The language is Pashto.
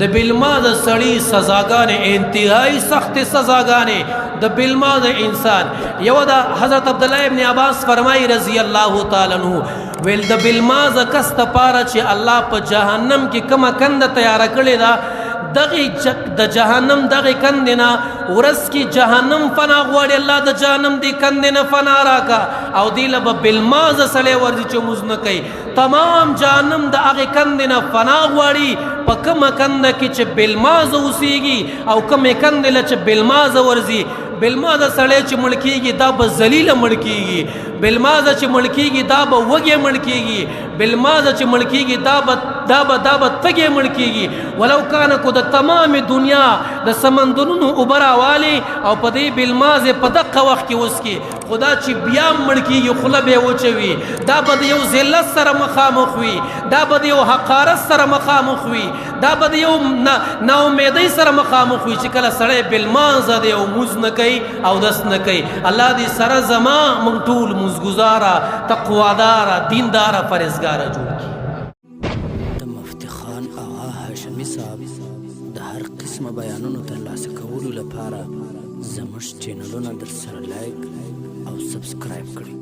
د بلماز سړی سزاګانې، انتهایی سخت سزاګانې د بلماز انسان. یو د حضرت عبد الله ابن عباس فرمایي رضی الله تعالی عنہ، ویل د بلماز کس ته پاره چې الله په جهنم کې کومه کنده تیار کړې ده، دغه د جهنم دغه کندې نه ورس کې جهنم فنا غواړي، الله د جهنم دی کندې نه فنا راکا. او دی له بلماز سړی ورځي چې موز نه کوي، تمام جهنم د هغه کندې نه فنا غواړي په کومه کنده کې چې بلماز اوسېږي او کومې کندې له چې بلماز ورځي. بلماز سړی چې مړ کېږي دا به ذلیله مړ کېږي، بلماز چې مړ کېږي دا به وږی مړ کېږي، بلماز چې مړ کېږي دا به تږی مړ کېږي. ولو کان کو د تمام دنیا د سمندرونو اوبه راوالي او په دې بلماز په دقه وخت کې وسکي، خدا چې بیا مړ کېږي خوله به یې وچوي، دا به د یو ذلت سره مخامخ وي، دا به د یو حقارت سره مخامخ وي، دا به د یو ناامیدۍ سره مخامخ وي چې کله سړی بلمانځه دی او موز نه کوي او دس نه کوي. الله دې سره زما موږ ټول موزګزاره، تقواداره، دینداره، پرهېزګاره جوړ کړي. د مفتي خان آغا هاشمي صاحب د هر قسمه بیانونو ترلاسه کولو لپاره زموږ چینلونه در سره لایک او سبسکرایب کړئ.